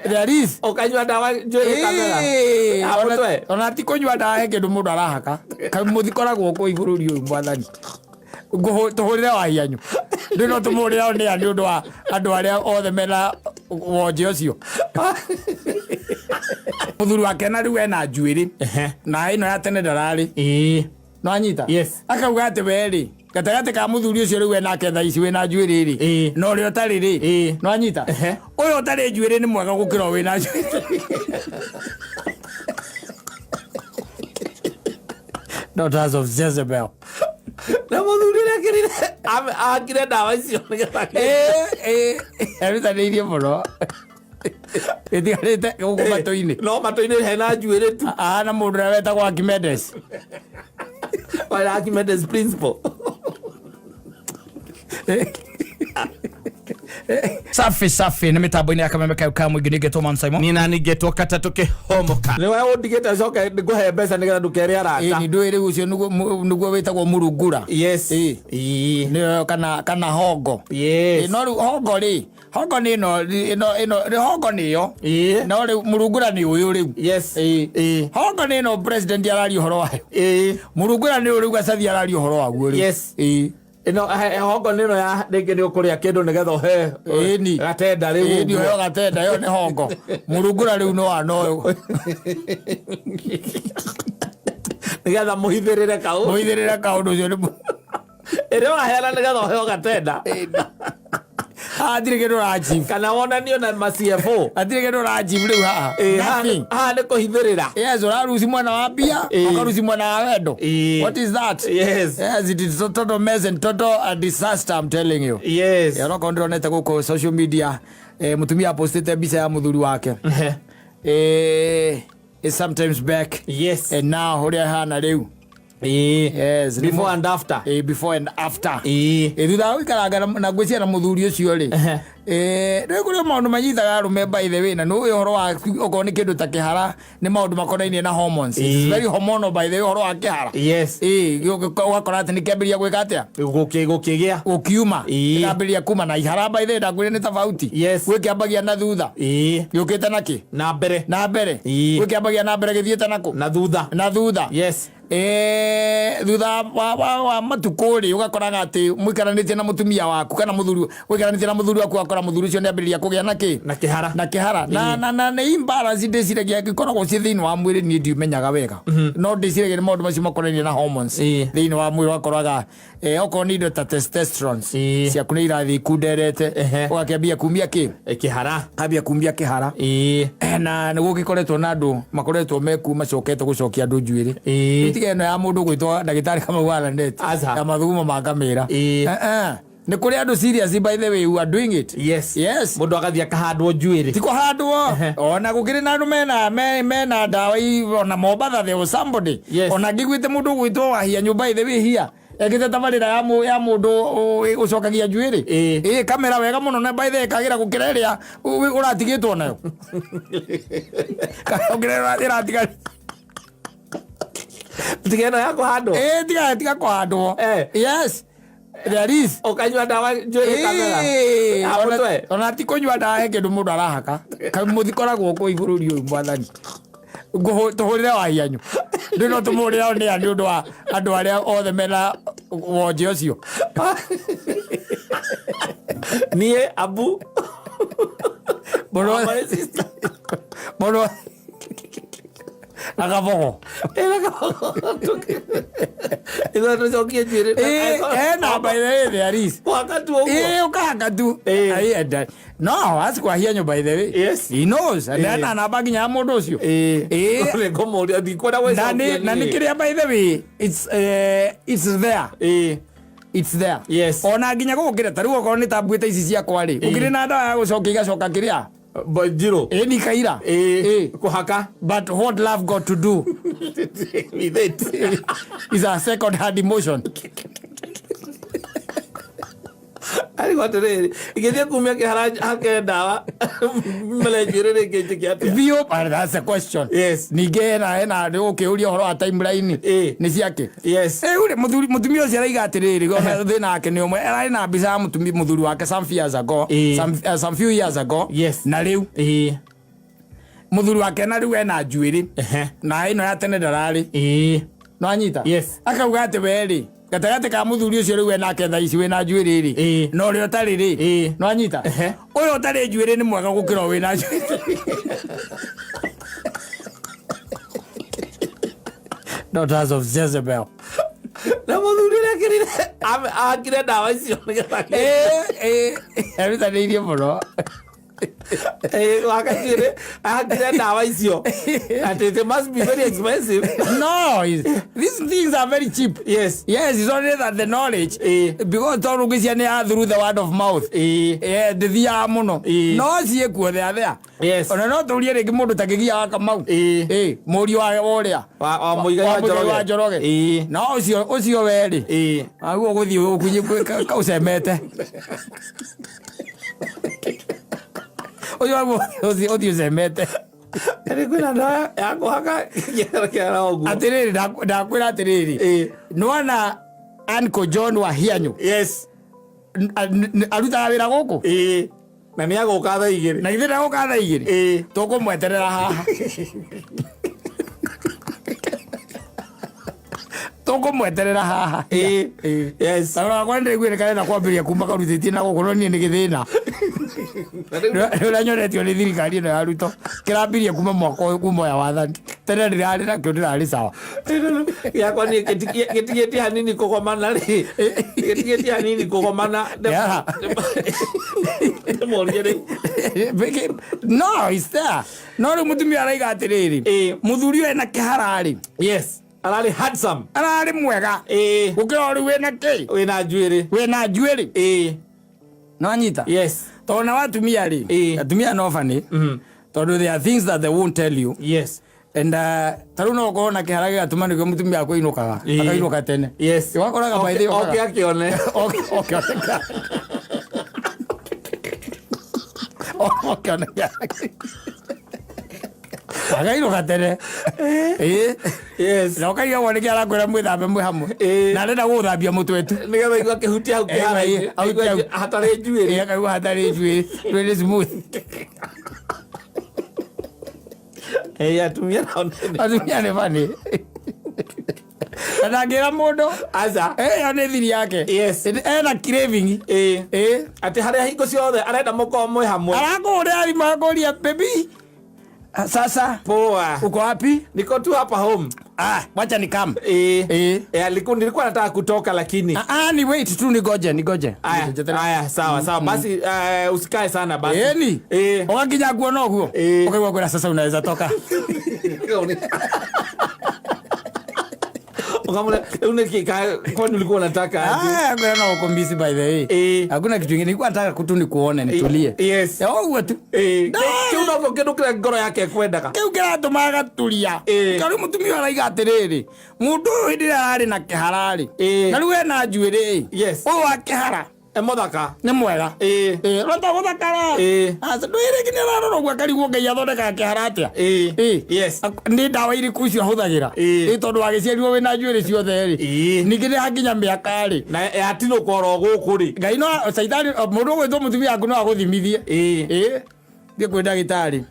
There is. Ũkanyua ndawa njuĩrĩ kamera. Ĩĩ, Ya mũtwe. ona ti kũnyua ndawa he kĩndũ mũndũ arahaka mũthikoragwo kũi bũrũri ũyũ mwathani. Tũhũrĩre wahianyu ndĩ no tũmũhũrĩre o nĩa nĩ ũndũ wa andũ arĩa othe mena wonje ũcio. Mũthuri wake na rĩu ena njuĩrĩ na ĩno ya tene ndararĩ. No anyita. Yes. Akauga atĩ we rĩ, gatagatĩ ka mũthuri ũcio rĩu enake thaa ici wĩna njuĩrĩ rĩ, na ũrĩa ũtarĩ rĩ, no anyita. Ũyũ ũtarĩ njuĩrĩ nĩ mwega gũkĩra ũyũ wĩna njuĩrĩ. Daughters of Jezebel. Na mũthuri ũrĩa akĩrire ahakire ndawa icio nĩgetha Erutanĩirie mũno. Ĩtigarĩte gũkũ matũ-inĩ. No matũ-inĩ hena njuĩrĩ tu. Ahana mũndũ ũrĩa wetagwo Archimedes. Wala Archimedes principle. Safi safi nä mä tambo-inä ya kameme kau ka må ingä nä ngetwo Man Simon. Nina ningetwo katatũ kĩhomoka. Nĩ we ũndigĩte coke ngũhe mbeca nĩgetha ndũkere arata. Ĩni ndũĩ rĩu ũcio nĩguo wĩtagwo mũrungura. Yes. Ĩĩ. Ĩĩ. Nĩyo kana hongo. Yes. Ĩ, no rĩu hongo rĩ, hongo nĩ ĩno ĩno ĩno rĩ hongo nĩ ĩyo. Ĩĩ. No rĩu mũrungura nĩ ũyũ rĩu. Yes. Ĩĩ. Ĩĩ. Hongo nĩ ĩno president araria ũhoro wayo. Ĩĩ. Mũrungura nĩ ũyũ rĩu Gacathi araria ũhoro waguo rĩu. Yes. Ĩĩ. Ĩno hongo nĩ ĩno ya rĩngĩ nĩ ũkũrĩa kĩndũ nĩgetha ũhe Ĩni. gatenda rĩu Ĩni ũguo. ũheo gatenda ĩyo nĩ hongo. Mũrungura rĩu nĩ wa no Nĩgetha mũhithĩrĩre kau. Mũhithĩrĩre kaũndũ ũcio nĩ Ĩrĩa ũraheana nĩgetha ũheo gatenda. Hatirĩ kĩndũ ũrachieve. Kana wonanio na ma CFO. Hatirĩ kĩndũ ũrachieve rĩu haha. Ĩĩ, haha Nothing. haha nĩ kũhithĩrĩra. Yes, ũraruci mwena wa mbia, Ĩĩ. ũkaruci mwena wa wendo. Ĩĩ. What is that? Yes. Yes, it is a total mess and total a disaster, I'm telling you. Yes. Onokorwo ndĩronete gũkũ social media, mũtumia apostĩte mbica ya mũthuri wake. It's sometimes back. Yes. And now ũrĩa hana rĩu. Ĩĩ. Yes, nĩ Before and after. Before and after. Ĩĩ. Thutha wa gũikaranga na ngwĩciria na mũthuri ũcio rĩ, rĩu kũrĩ maũndũ manyitaga arũme by the way, na nĩ ũĩ ũhoro wa okorwo nĩ kĩndũ ta kĩhara nĩ maũndũ makonainie na hormones. It's very hormonal by the way ũhoro wa kĩhara. Yes. Ũgakora atĩ nĩ kĩambĩrĩria gwĩka atĩa? Gũkĩgĩa. Gũkiuma. Ĩĩ. Gĩkambĩrĩria kuma na ihara by the way ndakwĩrire nĩ tofauti. Yes. Gwĩ kĩambagia na thutha. Ĩĩ. Gĩũkĩte na kĩ? Na mbere. Na mbere. Ĩĩ. Gwĩ kĩambagia na mbere gĩthiĩte na kũ? Na thutha. Na thutha. Yes. Thutha wa matukũ rĩ, ũgakoraga atĩ mũikaranĩtie na mũtumia waku kana mũthuri, ũikaranĩtie na mũthuri waku ũgakora mũthuri ũcio nĩ ambĩrĩria kũgĩa na kĩ? Na kĩhara. Na kĩhara. Na nĩ imbalance ndĩciragia ĩkoragwo ciĩ thĩinĩ wa mwĩrĩ, niĩ ndiũmenyaga wega. No ndĩciragia nĩ maũndũ macio makonainie na hormones thĩinĩ wa mwĩrĩ, ũgakoraga okorwo nĩ indo ta testosterone ciaku nĩ irathiĩ ikunderete, ũgakĩambia kumia kĩ? Kĩhara. Ambia kumia kĩhara. Na nĩ gũgĩkoretwo na andũ makoretwo meku macokete gũcokia andũ njuĩrĩ. Tiga ĩno ya mũndũ gwĩtwo ndagĩtarĩ Kamau wa Lanet, ya mathugumo ma ngamĩra. Nĩ kũrĩ andũ serious by the way who are doing it. Yes. Yes. Mũndũ agathiĩ akahandwo njuĩrĩ. Ti kũhandwo. Ona gũkĩrĩ na andũ mena ndawa ona Mombatha there was somebody. Yes. Ona ngĩiguĩte mũndũ ũgwĩtwo Wahianyũ by the way here. Ekĩte tabarĩra ya mũndũ ũcokagia njuĩrĩ. Ĩĩ. Ĩĩ, kamera wega mũno na by the way ĩkagĩra gũkĩra ĩrĩa ũratigĩtwo nayo. Gũkĩra ĩrĩa ĩratigarĩte. Tiga ĩno ya kũhandwo. Ĩĩ, tiga kũhandwo. Yes. There is. Ũkanyua ndawa njuĩrĩ kamera. Ĩĩ, Ya mũtwe. ona ti kũnyua ndawa he kĩndũ mũndũ arahaka. Mũthikoragwo kũi bũrũri ũyũ mwathani. Tũhũrĩre wahianyu. Ndĩ no tũmũhũrĩre o nĩa nĩ ũndũ wa andũ arĩa othe mena wonje ũcio. Niĩ Abu. Mũno. My sister. Mũno. Agabogo. Ithuĩ tũcokie njuĩrĩ. Ĩĩ, ena by the way there is. Kũhaka tu ũguo. Ĩĩ, ũkahaka tu. Ĩĩ. Ĩĩ, and, no, ask Wahianyũ by the way. Yes. He knows. And Ĩĩ. ena namba nginya ya mũndũ ũcio. Ĩĩ. Ĩĩ. Nĩngũmũria, ndikwenda Na gwĩcokia na nĩ niĩ. kĩrĩa by the way, it's there. Ĩĩ. It's there. Yes. Ona nginya gũgũkĩra ta rĩu okorwo nĩ ta mbuĩta ici ciakwa rĩ, gũkĩrĩ na ndawa ya gũcokia igacoka kĩrĩa? Njirũ. Ĩĩ, ni kaira. Ĩĩ. Ĩĩ. Kũhaka. But what love got to do with it is a second hand emotion. Arigwo atĩrĩrĩ, ingĩthiĩ kumia kĩhara hake ndawa mere njuĩrĩ rĩngĩ njĩke atĩa? Biũ, but that's a question. Yes. Ningĩ hena nĩ ũkĩũria ũhoro wa timeline. Ĩĩ. Nĩ ciake. Yes. Rĩu rĩ, mũtumia ũcio araiga atĩrĩrĩ, ona thĩna wake nĩ ũmwe. Ararĩ na mbica ya mũthuri wake some few years ago. Ĩĩ. Some few years ago. Yes. Na rĩu. Ĩĩ. Muthuri wake na riu ena njuĩrĩ na ĩno ya tene ndararĩ. Nwanyita? Yes. Akauga atĩ we rĩ, gatagatĩ ka mũthuri ũcio rĩu enake thaa ici wĩna njuĩrĩ rĩ, na ũrĩa ũtarĩ rĩ, nwanyita? Ũyũ ũtarĩ njuĩrĩ nĩ mwega gũkĩra ũyũ wĩna njuĩrĩ. Daughters of Jezebel. Na mũthuri ũrĩa akĩrire akire ndawa icio nĩgetha Erutanĩirie mũno. Wakachire akire ndawa icio and it must be very expensive. No, these things are very cheap. Yes, it's only that the knowledge, because tondũ ngĩcia nĩ ya through the word of mouth. Ndĩthiaga mũno. No ciĩkuo there there. Ona no tũrie rĩngĩ mũndũ ta Kĩgia wa Kamau. Mũriũ wa ũrĩa Wa Mũigai wa wa Mũigai wa Njoroge. Njoroge. No ũcio ũcio werĩ aguo gũthiĩ ũkunyi ũcemete ũcio waguo ũthiĩ ũcemete. Yaani kwĩna ndawa ya kũhaka kĩara ũguo. Atĩrĩrĩ, ndakwĩra atĩrĩrĩ, nĩwona Uncle John wa Hianyu arutaga wĩra gũkũ. Na nĩ agũka thaa 2. Na ithuĩ ndagũka thaa 2. Tũkũmweterera haha, tũkũmweterera haha. Tarora wakwa nĩndĩraiguire karenda kwambĩrĩria kuma karutĩtie na gũkũ, no niĩ nĩ gĩthĩna nĩ ũrĩa nyonetio nĩ thirikari ĩno ya Ruto kĩrambirie kuma mwaka ũyũ, kuma ũya wathani. Tene ndĩrarĩ nakĩo, ndĩrarĩ sawa. Gĩakwa niĩ gĩtigĩtie hanini kũgomana rĩ, gĩtigĩtie hanini kũgomana. Ndĩmorie rĩu. No, it's there. No rĩu mũtumia araiga atĩrĩrĩ, mũthuri ũyũ ena kĩhara rĩ, Yes, ararĩ handsome. Ararĩ mwega gũkĩra rĩu wĩna kĩ? Wĩna njuĩrĩ. Wĩna njuĩrĩ. No anyita? Yes. Tondũ na watumia rĩ, atumia no funny, tondũ there are things that they won't tell you. And ta rĩu no ũkorwo na kĩhara gĩgatũma nĩkĩo mũtumia akũinũkaga, akainũka tene. Wakoraga by the way Oke akĩone. Oke oneka. Oke oneka. Akainũka tene. Na ũkaigua nĩkĩ arakwĩra mwĩthambe mwĩ hamwe. Na arenda gũgũthambia mũtwe tu. Nĩgetha igua akĩhutia hau kĩhara-inĩ. Ahutie hau. Hatarĩ njuĩrĩ. Akaigua hatarĩ njuĩrĩ, njuĩrĩ smooth. Atumia nao nĩ Atumia nĩ funny. Na ndangĩra mũndũ. Aca. Ĩyo nĩ thiri yake. Ena craving. Atĩ harĩa hingo ciothe arenda mũkorwo mwĩ hamwe. Arakũhũrĩra thimũ akũria, "Baby, sasa Poa. uko wapi?" Niko tu hapa home. "Ah, wacha ni come." Nilikuwa nataka kutoka lakini Ah, ah, ni wait tu, nigoje, nigoje. Aya, aya, sawa sawa basi, usikae sana basi. Eni. Ũgakinya kuona ũguo. Ũkaigua kwĩra, "Sasa unaweza toka." Ukamwona rĩu nĩkĩ kwani ulikuwa unataka aje? Ah, kwĩra no ũkũmisi by the way. Hakuna kitu kingine, nilikuwa nataka tu nikuone nitulie. Ũguo tu. Kĩu nokĩo kĩndũ kĩrĩa ngoro yake ekwendaga. Kĩu kĩratũma agaturia. Tarĩu mũtumia araiga atĩrĩrĩ, mũndũ ũyũ hĩndĩ ĩrĩa ararĩ na kĩhara rĩ, na rĩu ena njuĩrĩ, ũyũ wa kĩhara E mũthaka. Nĩ mwega. Rota gũthakara. Aca ndwĩrĩ nginya ararora ũguo akarigwo Ngai athondekaga kĩhara atĩa. Nĩ ndawa irĩkũ icio ahũthagĩra? Tondũ wagĩciarirwo wĩna njuĩrĩ ciothe rĩ, ningĩ nĩ hakinya mĩaka rĩ, Na yatinũka oro gũkũ rĩ. Ngai no caitani mũndũ ũgwĩtwo mũtumia waku no agũthimithie. Thiĩ kwĩ ndagĩtarĩ,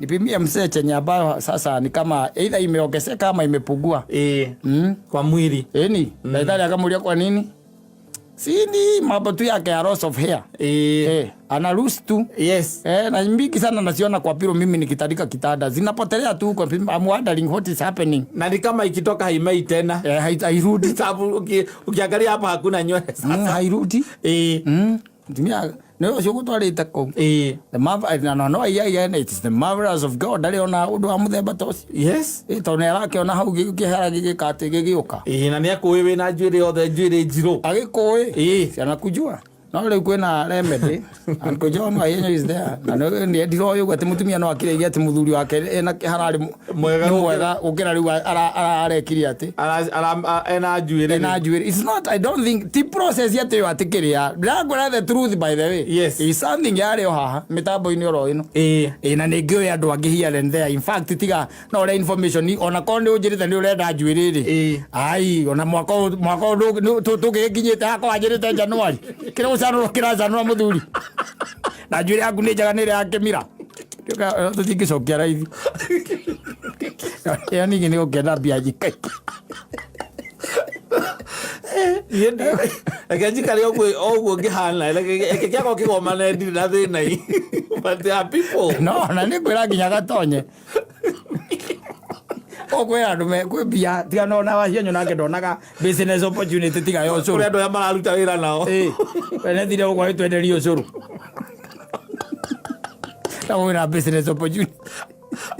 "Nipimie mzee chenye ambayo sasa ni kama either imeongezeka ama imepungua." Kwa mwili. Ĩni ndagĩtarĩ akamũria, "Kwa nini?" Sini mambo tu yake ya loss of hair. Ana lose tu. Na mingi sana naziona kwa pillow mimi nikitandika kitanda. Zinapotelea tu huko. I'm wondering what is happening. Na ni kama ikitoka haimei tena. Hairudi. Sababu ukiangalia hapa hakuna nywele sasa. Hairudi. Tumia nĩ ũcio gũtwarĩte kũu. The marvel, na no iya iya, it is the marvelous of God. Ndarĩ ona ũndũ wa mũthemba ta ũcio. Tondũ nĩ arakĩona hau kĩhara gĩgĩka atĩ gĩgĩũka. Na nĩ akũĩ wĩna njuĩrĩ yothe, njuĩrĩ njirũ. Agĩkũĩ. Ciana kujua. No rĩu kwĩna remedy. Uncle John Wahinya is there. Na nĩ ndiroĩ ũguo atĩ mũtumia no akĩrĩgie atĩ mũthuri wake ena kĩhara arĩ Mwega nĩ gũkĩra- mwega gũkĩra rĩu arekire atĩ Ena njuĩrĩ. Ena njuĩrĩ. It's not, I don't think ti process atĩ yo atĩ kĩrĩa ndĩrakwĩra the truth by the way. Is something yarĩ o haha mĩtambo-inĩ oro ĩno. Na nĩ ngĩũĩ andũ angĩ here and there. In fact, tiga no ũrĩa information ona korwo nĩ ũnjĩrĩte nĩ ũrenda njuĩrĩ rĩ. Ai, ona mwaka ũyũ tũgĩkinyĩte hakwa wanjĩrĩte January. Kĩrĩa gũcanũra kĩracanũra mũthuri. Na njuĩrĩ yaku nĩ njega, nĩ ĩrĩa ya kĩmira. Tũtingĩcokia raithi. Ĩyo ningĩ nĩ gũkĩenda mbia nyikaingĩ. Niĩ reke njikare ũguo ũguo ngĩhana, reke kĩakwa kĩgomane, ndirĩ na thĩna i, but there are people. No na nĩ ngwĩra nginya gatonye ũkwĩra andũ me kwĩ mbia tiga no na wacio nake ndonaga business opportunity tiga yo kũrĩ ũcũrũ. Andũ arĩa mararuta wĩra nao. Ĩ, we nethire ũguo agĩtwenderia ũcũrũ na wĩna business opportunity.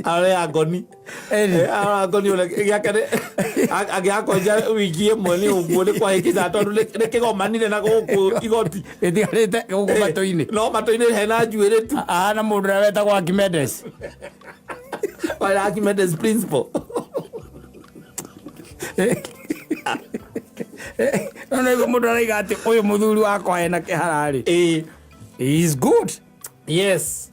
Arĩa ngoni. Ĩni. Arĩa ngoni ũrĩa gĩake angĩgakwenja wiki ĩmwe nĩ ũguo nĩ kwahĩkĩca tondũ nĩ kĩgomanire na gũkũ igoti. Ĩtigarĩte gũkũ matũ-inĩ. No matũ-inĩ hena njuĩrĩ tu. Ahana mũndũ ũrĩa wetagwo Archimedes. Wale Archimedes principle. No nĩguo mũndũ araiga atĩ ũyũ mũthuri wakwa ena kĩhara rĩ, he is good. Yes.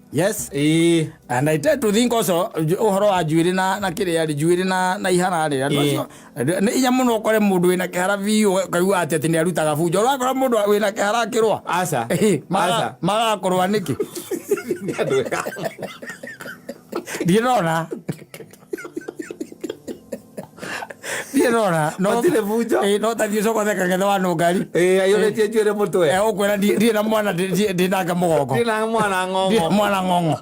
And I tend to think also ũhoro wa njuĩrĩ na kĩrĩa rĩ, njuĩrĩ na ihara rĩ, andũ acio nĩ hinya mũno ũkore mũndũ wĩna kĩhara biũ ũkaigua atĩ nĩ arutaga bunjo. Ũrakora mũndũ wĩna kĩhara akĩrũa? Aca. Aca. Magaga kũrũa nĩkĩ? Nĩ andũ ega. Ndiĩ ndona no Matirĩ bunjo. Ĩ, no tathiĩ ũcokothe kangethe wa nũngari. Ĩ, aiyũrĩtie njuĩrĩ mũtwe. Ũkwĩra ndirĩ na mwana, ndĩ nake mũgongo. Ndĩ na mwana. Ndirĩ Ng'ong'o. mwana ng'ong'o.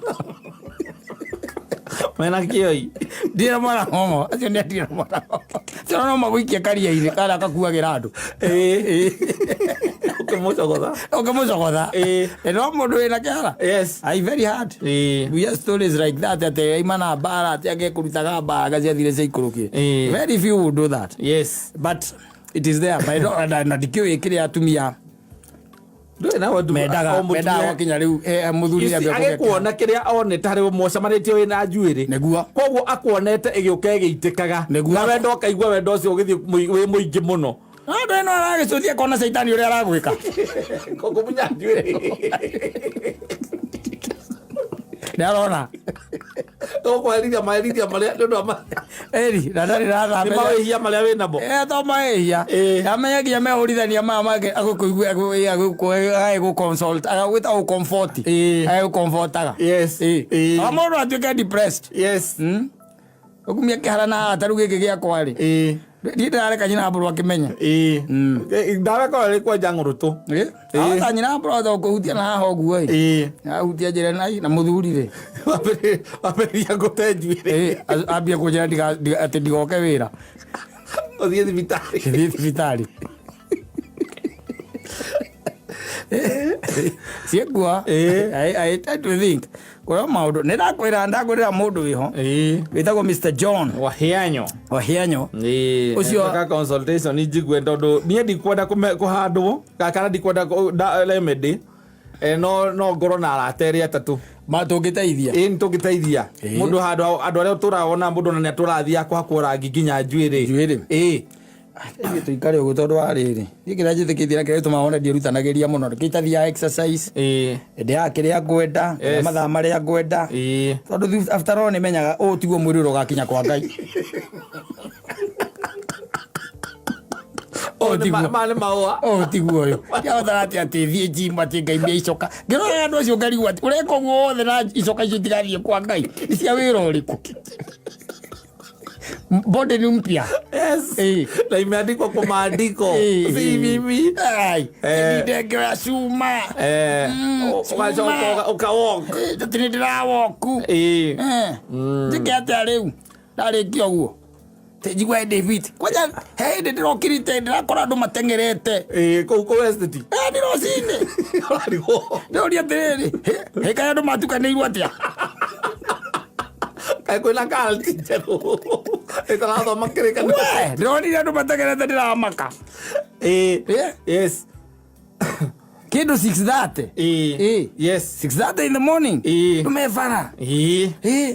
Mena kĩoi. Ndirĩ na mwana ng'ong'o, acio nĩ ndirĩ na mwana ng'ong'o, acio no magũikie karia-inĩ karĩa kakuagĩra andũ. Ũkĩmũcogotha. Ũkĩmũcogotha. No mũndũ wĩna kĩhara, ai, very hard. We hear stories like that atĩ aima na mbara, atĩ angĩkũrutaga mbara ciathire ciaikũrũkire. Very few would do that. But it is there. But I don't- na ndikĩũĩ kĩrĩa atumia Ndũĩ na wendũ- mendaga o mũtumia- mendaga gwakinya rĩu mũthuri Ici, nĩambia kũgĩa kĩhara. Agĩkuona kĩrĩa onete harĩ mũcemanĩtie wĩna njuĩrĩ. Nĩguo. Koguo akuonete ĩgĩũka ĩgĩitĩkaga. Nĩguo. Na wendo ũkaigua wendo ũcio ũgĩthiĩ wĩ mũingĩ mũno. Andũ ĩno aragĩcũthia kona caitani ũrĩa aragwĩka. Kũmunya njuĩrĩ. Nĩ arona. Ũkweherithia maherithia marĩa nĩ ũndũ wa ĩri na ndarĩ nĩ rathambia. mawĩhia marĩa wĩ namo. To mahĩhia. Amenya nginya mehũrithania maya make agũkũigua agĩgũ agagwĩta gũ-comfort. Agĩgũ-comfortaga. O mũndũ atuĩke depressed. Ũkumia kĩhara na ta rĩu gĩkĩ gĩakwa rĩ, niĩ ndĩrareka nyina mbũrũ akĩmenye. Ndawa ĩkorwo ĩrĩ kwenja ng'ũrũtũ. Ata nyina mbũrũ ata kũhutia na haha ũguo ĩ, ahutia njĩra na mũthuri rĩ, Wambĩrĩria gũte njuĩrĩ. Ambia kũnjĩra atĩ ndigoke wĩra. Ũthiĩ thibitarĩ. Thiĩ thibitarĩ ciĩkua. I tend to think kũrĩ maũndũ nĩ ndakwĩra ndakwĩrĩra mũndũ wĩho wĩtagwo Mr John. Wahianyo. Wahianyo. Ũcio ka consultation njigue tondũ niĩ ndikwenda kũhandwo kana ndikwenda remedy. No ngorwo na arata erĩ atatũ. Ma tũngĩteithia. Ĩ, nĩ tũngĩteithia mũndũ handũ andũ arĩa ũtũraga wona mũndũ ona nĩ atũrathiĩ kũhakwo rangi nginya njuĩrĩ. Njuĩrĩ. Ithuĩ tũikare ũguo tondũ wa rĩrĩ, niĩ kĩrĩa njĩtĩkĩtie na kĩrĩa gĩtũmaga wone ndiĩrutanagĩria mũno, kĩitathiaga exercise, ndĩaga kĩrĩa ngwenda, mathaa marĩa ngwenda, tondũ after all nĩmenyaga ũũ tiguo mwĩrĩ ũrĩa ũgakinya kwa Ngai. Ũyũ ma nĩ mahũa. Ũũ tiguo ũyũ ndiahotara atĩ thiĩ gym atĩ ngaimia icoka, ngĩrora andũ acio ngarigwo atĩ ũreka ũguo wothe na icoka icio itigathiĩ kwa Ngai nĩ cia wĩra ũrĩkũ? Body ni mpya. Na imeandikwa kwa maandiko, si mimi. Ai, ndengera cuma. Ũgacoka ũkawalk. Atĩ nĩ ndĩrawoku. Njĩke atĩa rĩu ndarĩkia ũguo njigua ndĩ fit? Kwanja he hĩndĩ ndĩrokirite ndĩrakora andũ mateng'erete. Kũu kũ West. Nĩ rũcinĩ. Ũrarigwo. Ndĩũria atĩrĩrĩ, hĩ kaĩ andũ matukanĩirwo atĩa? Kaĩ kwĩna cult njerũ ĩtarathoma kĩrĩkanĩro? We, ndĩronire andũ mateng'erete ndĩramaka. Kĩndũ 6:30. 6:30 in the morning. Andũ me bara. Ĩ,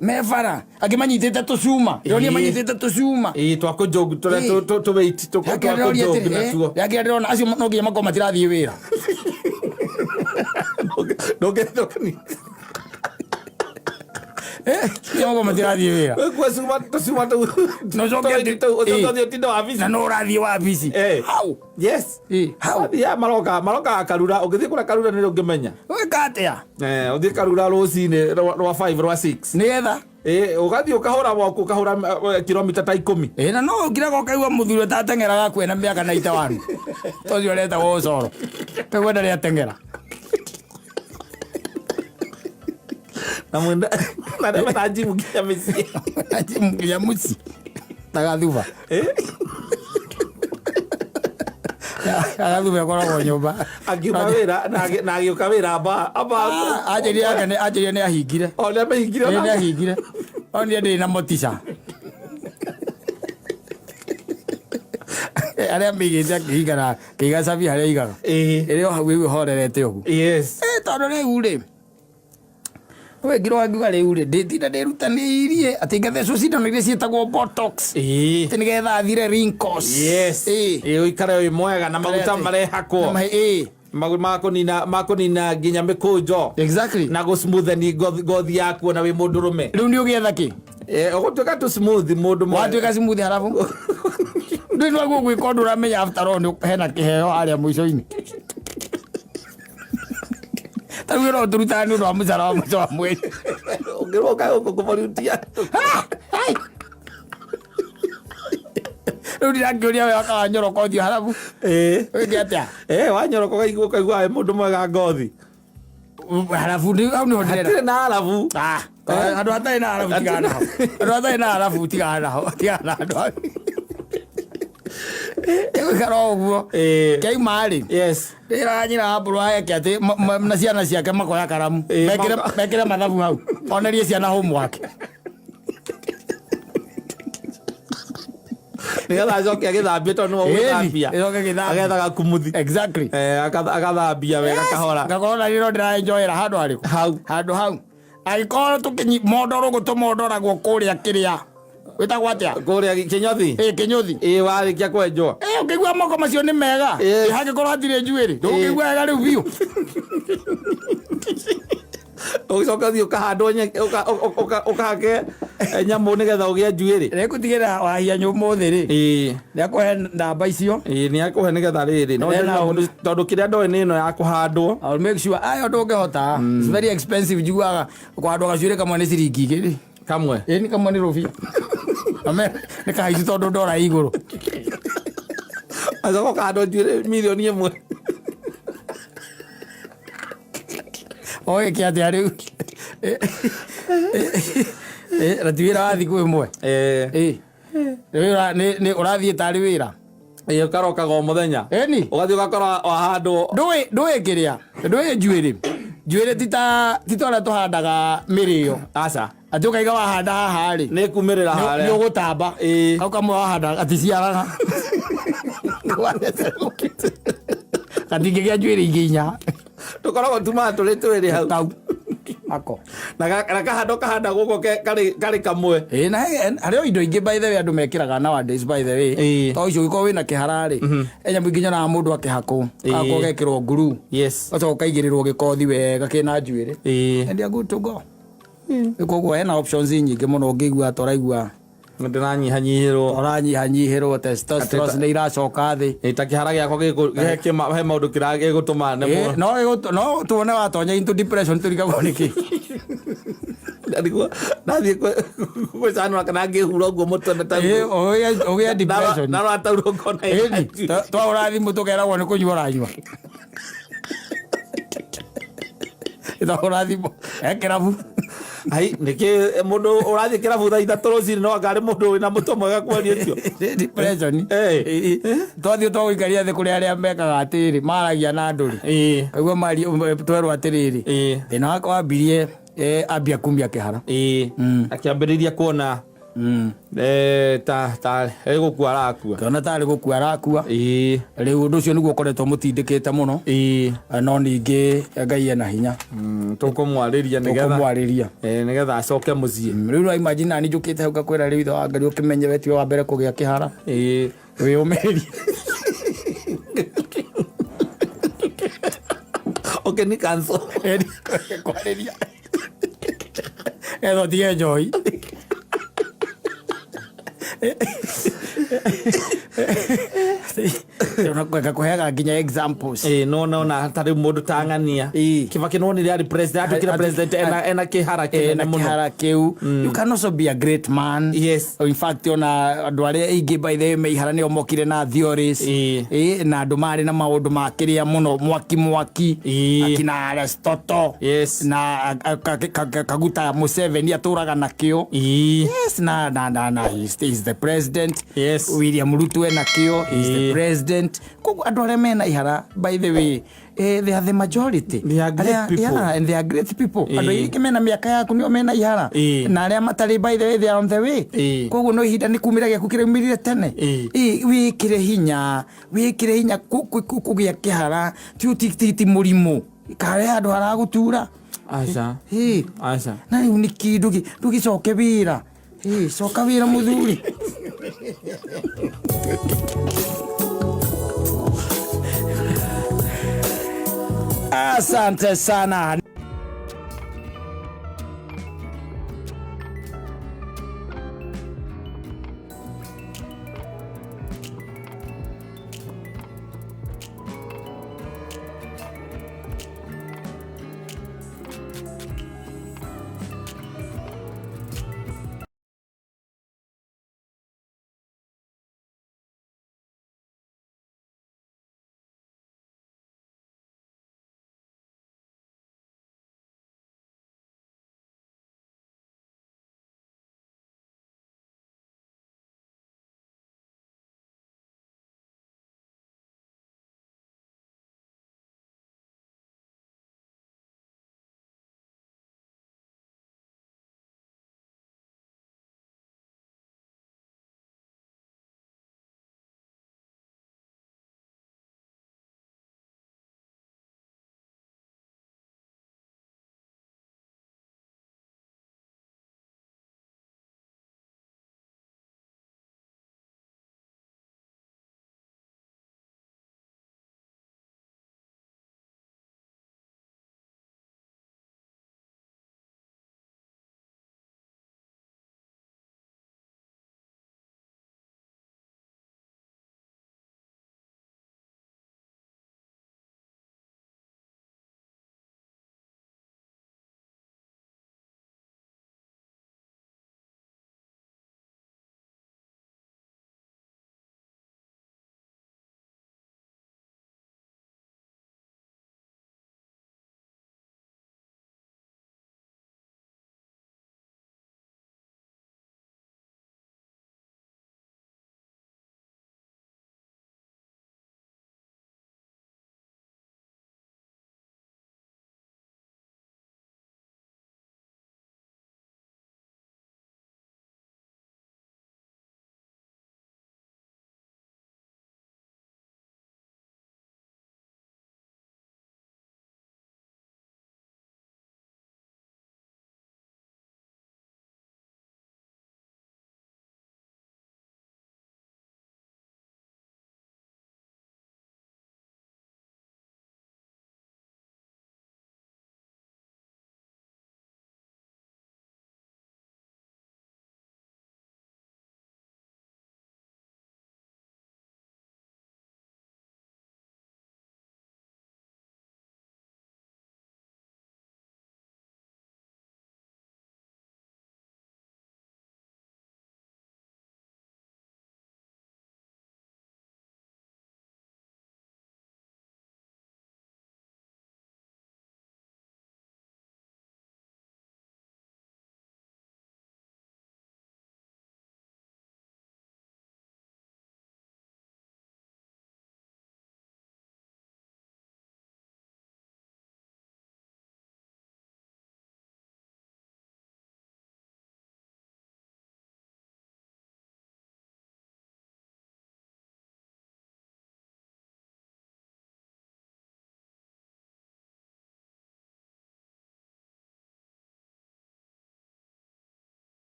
me bara angĩ manyitĩte tũcuma, ndĩronire manyitĩte tũcuma. Ĩ, twa kũjog tũrĩa tũ weight twa kũjog natuo. Yakĩra ndĩrona acio no nginya makorwo matirathiĩ wĩra. Ndũngĩthũkani. Nginya moko matirathiĩ wĩra. Wĩkua cuma tũcuma tũu. Na ũcoke atĩ- Ũcoke Ĩ. ũthiĩ ũtinde wabici. Na no ũrathiĩ wabici. Eh. Hau. Yes. Ĩ, hau. Athiaga maroka marokaga karura ũngĩthiĩ kũrĩa karura nĩ ũngĩmenya. Wĩka atĩa? Eh, ũthiĩ karura rũcinĩ rwa 5 rwa 6. Nĩgetha Ĩ, ũgathiĩ ũkahũra walk ũkahũra kilomita ta 10. Ĩ, na no ũkiraga ũkaigua mũthuri ũtateng'eraga kwĩna mĩaka 91 tocio ũretagwo ũcoro kaigua ndarĩ ateng'era. Na mwenda na ndeme na gym nginya mĩciĩ. Nginya mũciĩ tagathuba. Agathuba ĩkoragwo nyũmba. Akiuma wĩra na agĩũka wĩra amba amba. Anjĩrire anga nĩ anjĩrire nĩ ahingire. O nĩ amĩhingire Ĩ, nĩ ona. ahingire. Onire ndĩrĩ na motica. Arĩa mĩigĩte akĩhinga na akĩiga cabi harĩa aigaga. Ĩ. Ĩrĩ o hau ĩu ĩhorerete ũguo. Yes. Ĩ, tondũ rĩu rĩ wengirwo angiuga rĩu rĩ ndĩtinda ndĩrutanĩirie atĩ ngathecwo cindano iria ciĩtagwo botox Ĩ. atĩ nĩgetha athire wrinkles. Yes. Ĩ. Ĩ, ũikare wĩ mwega na maguta Atĩ- marehakwo. Na ĩ. Makũnina makũnina nginya mĩkũnjo. Exactly. Na gũsmootheni ngothi yaku ona wĩ mũndũrũme. Rĩu nĩ ũgĩetha kĩ? Eh, ũgũtuĩka tu smooth mũndũ mwega. Watuĩka smooth harabu. Ndũĩ nĩwaguo gwĩka ũndũ ũramenya after all nĩ hena kĩheo harĩa mũico-inĩ. Ta rĩu wĩra ũyũ tũrutaga nĩ ũndũ wa mũcara wa mũico wa mweri. Ũngĩrwo ũkae gũkũ kũmũrutia. Hai! Rĩu ndirakĩũria we wakawanyoroka ũthiũ harabu. Ĩ. Wĩke atĩa? Eh, wanyoroka ũkaigua ũkaigua wĩ mũndũ mwega ngothi. Harabu nĩ hau nĩho ndĩrenda. Hatirĩ na harabu. Ah, handũ hatarĩ na harabu tigana naho. Handũ hatarĩ na harabu tigana naho. Tigana na handũ hau. Ĩgũikara o ũguo. Ĩ. Kĩauma rĩ. Yes. Ndĩraga nyina wa mbũrũ eke atĩ na ciana ciake makoya karamu. Ĩ, Mekĩre mekĩre mathabu hau. Onerie ciana homework. Nĩgetha acoke agĩthambie tondũ nĩwe Ĩni, ũgũthambia. ĩcoke gĩthambie. Agetha gakumuthi. Exactly. Eh, agathambia wega kahora. Ngakorwo na rĩro ndĩraenjoyera handũ harĩkũ? Hau. Handũ hau. Angĩkorwo tũkĩnyi mondoro ũguo tũmondoragwo kũrĩa kĩrĩa. Wĩtagwo atĩa? Kũrĩa kĩnyothi. Ĩ, kĩnyũthi. Ĩ, warĩkia kwenjwo. Ĩ, ũkĩigua moko macio nĩ mega. Ĩ. Ĩ, hangĩkorwo hatirĩ njuĩrĩ. Ndũngĩigua wega rĩu biũ. Ũgĩcoka ũthiĩ ũkahandwo ũkahake nyamũ nĩgetha ũgĩe njuĩrĩ. Rĩgũtigĩrĩra wahia ũmũthĩ rĩ. Ĩ. Nĩakũhe namba icio. Ĩ, nĩ akũhe nĩgetha rĩrĩ. No Then I'll- tondũ kĩrĩa ndoĩ nĩ ĩno ya kũhandwo. I'll make sure ayo ndũngĩhota. It's very expensive njiguaga kũhandwo gacuĩrĩ kamwe nĩ ciringi 2. Kamwe. Ĩ nĩ kamwe nĩ rũbia. Ame nĩ kahaicu tondũ ndora igũrũ. Acoka ũkahandwo njuĩrĩ mirioni 1. Oĩ kĩ atĩa rĩu. Ĩ, na ti wĩra wa thikũ ĩmwe. Eh. Ĩ. Nĩ wĩra nĩ ũrathiĩ tarĩ wĩra. Ĩ, ũkarokaga o mũthenya. Ĩni. Ũgathiĩ ũgakora wahandwo. Ndũĩ ndũĩ kĩrĩa. Ndũĩ njuĩrĩ. Njuĩrĩ ti ta ũrĩa tũhandaga mĩrĩo. Aca. Atĩ ũkaiga wahanda haha rĩ. Nĩ kumĩrĩra Nĩ harĩa. ũgũtamba. Ĩ. Kau kamwe wahanda gaticiaraga. Gatingĩgĩa njuĩrĩ ingĩ inya. Tũkoragwo tumaga tũrĩ twĩrĩ hau. Kau. Ako. Na kahando kahanda gũkũ karĩ kamwe. Ĩ, na harĩ o indo ingĩ by the way andũ mekĩraga nowadays by the way. Ĩ. To icio ũngĩkorwo wĩna kĩhara rĩ. He nyamũ ingĩ nyonaga mũndũ akĩhakwo. Ĩ. Gagakorwo gekĩrwo nguru. Yes. Gacoka ũkaigĩrĩrwo gĩkothi wega kĩna njuĩrĩ. Ĩ. And you are good to go. Koguo hena options nyingĩ mũno ũngĩigua ta ũraigua Ndĩranyihanyihĩrwo. ũranyihanyihĩrwo testosterone nĩ iracoka thĩ. Ĩ, ta kĩhara gĩakwa he maũndũ gĩgũtũma Ĩ, no tuone watonya into depression tũrigagwo nĩkĩ. Ndarigwo ndathiĩ gwĩcanũra kana ngĩhura ũguo mũtwe na Ĩ, ũgĩe depression. Ndarora taurwo ngona Ĩni, twahũra thimũ tũkeragwo nĩ kũnyua ũranyua. Twahũra thimũ he kĩrabu. Ai, nĩkĩ mũndũ ũrathiĩ kĩrabu thaa 3 rũcinĩ no anga arĩ mũndũ wĩna mũtwe mwega kweli ũcio. Depression. Ĩ. Twathiĩ twagũikaria thĩ kũrĩ arĩa mekaga atĩrĩrĩ, maragia na andũ rĩ. Ĩ. Kaigua twerwo atĩrĩrĩ. Ĩ. Thĩna wakwa wambirie ambia kumia kĩhara. Ĩ. Akĩambĩrĩria kuona ta gũkua arakua. Kĩona tarĩ gũkua arakua. Ĩ. Rĩu ũndũ ũcio nĩguo ũkoretwo mũtindĩkĩte mũno. Ĩ. No ningĩ Ngai ena hinya. Tũkũmwarĩria nĩgetha Tũkũmwarĩria. Nĩgetha acoke mũciĩ. Rĩu no imagine nani njũkĩte hau ngakwĩra rĩu ithe wa Ngai ũkĩmenye we tiwe wa mbere kũgĩa kĩhara. Ĩ. Wĩyũmĩrĩrie. Okay, ni cancel. Kwarĩria. Ketha ũtige njohi. Ngakũheaga nginya examples. Ĩĩ, no nona ta rĩu mũndũ ta ng'ania. Kibaki nĩwonire arĩ president, atuĩkire president ena kĩhara kĩnene na mũno. Kĩhara kĩu. You can also be a great man. In fact, ona andũ arĩa aingĩ, by the way, me ihara nĩo mokire na theories. Na andũ marĩ na maũndũ ma kĩrĩa mũno mwaki mwaki. Akina Aristotle. Na Kaguta Museveni atũraga nakĩo. Yes, na he is the president. William Ruto ena kĩo, he is the president. Koguo andũ arĩa mena ihara, by the way, they are the majority. They are great people. Yeah, and they are great people. Andũ aingĩ mena mĩaka yaku nĩo mena ihara. Na arĩa matarĩ, by the way, they are on the way. Koguo no ihinda nĩ kumĩra gĩaku kĩraumĩrire tene. Wĩkĩre hinya, wĩkĩre hinya kũgĩa kĩhara ti mũrimũ karĩa handũ haragũtura. Aca. Aca. Na rĩu nĩ kĩ ndũgĩcoke wĩra. Coka wĩra, mũthuri. Asante sana.